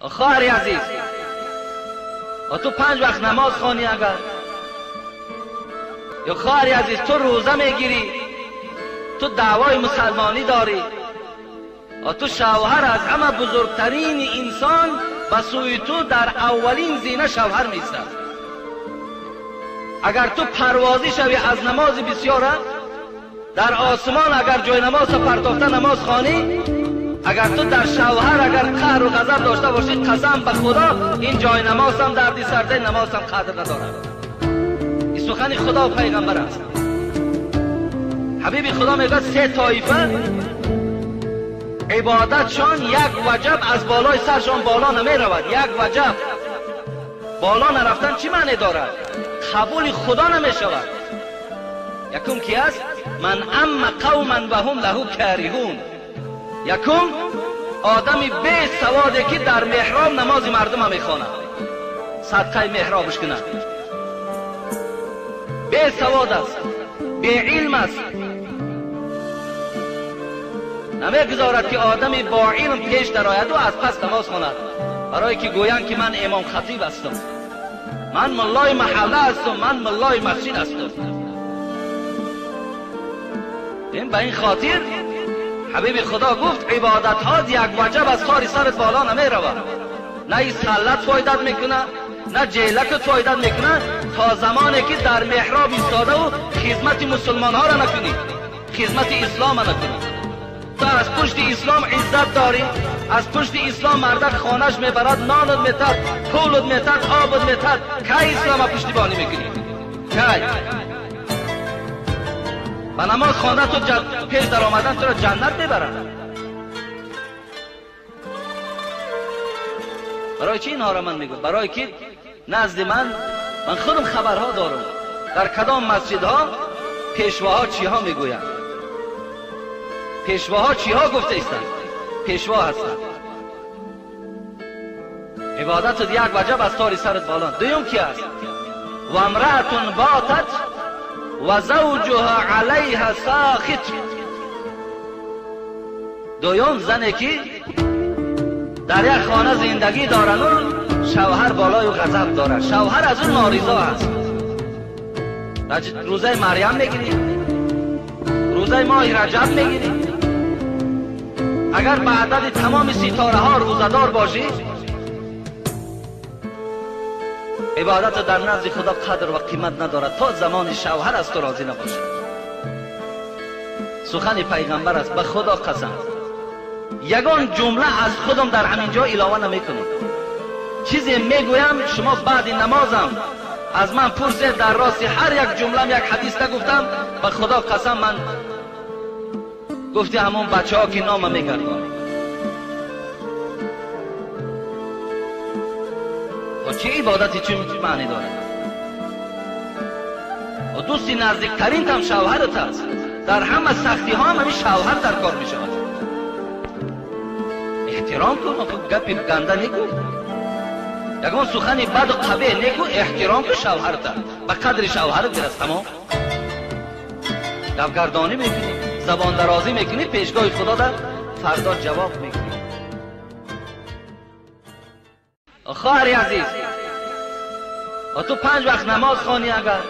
Хоҳари азиз, ту 5 вақт намоз хонӣ агар, ё хоҳари азиз, ту рӯза мегирӣ, ту даъвои мусалмонӣ дорӣ, ту шавҳар аз ҳама бузургтарин инсон ба сӯи ту дар аввалин зина шавҳар меистад. Агар ту парвозӣ шавӣ аз намози бисёра, дар осмон агар ҷои намозро партофта намоз хонӣ, агар ту дар шавҳар агар қаҳру ғазаб дошта бошӣ, қасам ба худо ин ҷои намозам дарди сардаи намозам қадр надорад. Ин сухани худо ва пайғамбар аст. Ҳабиби худо мегӯяд се тоифа ибодатшон як ваҷаб аз болои саршон боло намеравад. Як ваҷаб боло нарафтан чӣ маъне дорад? Қабули худо намешавад. Якум ки аст? Ман амма қавман ва ҳум лаҳу кариҳун. Якум одами бесаводе ки дар меҳроб намози мардума мехонад, садқаи меҳробш кунад. Бесавод аст, беилм аст, намегузорад ки одами бо илм пеш дарояду аз пас намоз хонад, барое ки гӯянд ки ман имом хатиб ҳастам, ман муллои маҳалла ҳастам, ман муллои масҷид ҳастам. Ин ба ин хотир ҳабиби худо гуфт ибодатҳо як ваҷаб аз тори сарат боло намеравад. На ин саллат фоидат мекунад, на ҷелакат фоидат мекунад, то замоне ки дар меҳроб истодаву хизмати мусулмонҳоро накунӣ, хизмати ислома накунӣ. Ту аз пушти ислом иззат дорӣ, аз пушти ислом мардак хонаш мебарад, нонат метад, пулат метад, обат метад. Кай ислома пуштибонӣ мекунӣ? Кай? Ба намоз хонда ту пеш дар омадан туро ҷаннат мебарад. Барои чӣ инҳоро ман мегӯям? Барое ки назди ман худам хабарҳо дорам, дар кадом масҷидҳо пешвоҳо чиҳо мегӯянд, пешвоҳо чиҳо гуфта истанд, пешво ҳастанд. Ибодатат як ваҷаб аз тори сарат боло. Дуюм ки аст? Ва имраатун батат ва завҷуҳа алайҳа сохит. Дуюм зане ки дар як хона зиндагӣ дорану шавҳар болою ғазаб дорад, шавҳар аз ӯ норизо аст. Рӯзаи Марьям мегирӣ, рӯзаи моҳи Раҷаб мегирӣ, агар ба адади тамоми ситораҳо рӯзадор бошӣ, ибодат дар назди худо қадр ва қимат надорад то замони шавҳар аз ту розӣ набошад. Сухани пайғамбар аст, ба худо қасам, ягон ҷумла аз худам дар ҳамин ҷо илова намекунам. Чизе мегӯям шумо баъди намозам аз ман пурсед, дар рости ҳар як ҷумлам як ҳадис нагуфтам, ба худо қасам ман гуфти ҳамон бачаҳо ки нома мегардонем. Чӣ ибодати чӣ маъне дорад? Дӯсти наздиктаринтам шавҳарат аст, дар ҳама сахтиҳо ҳам ҳамин шавҳар дар кор мешавад. Эҳтиром кун, гапи ганда некун, ягон сухани баду қабеҳ некун, эҳтиром кун шавҳарата, ба қадри шавҳарат бирас. Тамом. Гапгардонӣ мекунӣ, забондарозӣ мекунӣ, пешгоҳи худо дар фардо ҷавоб мекунӣ. Хоҳари азиз, ту 5 вақт намоз хонӣ агар,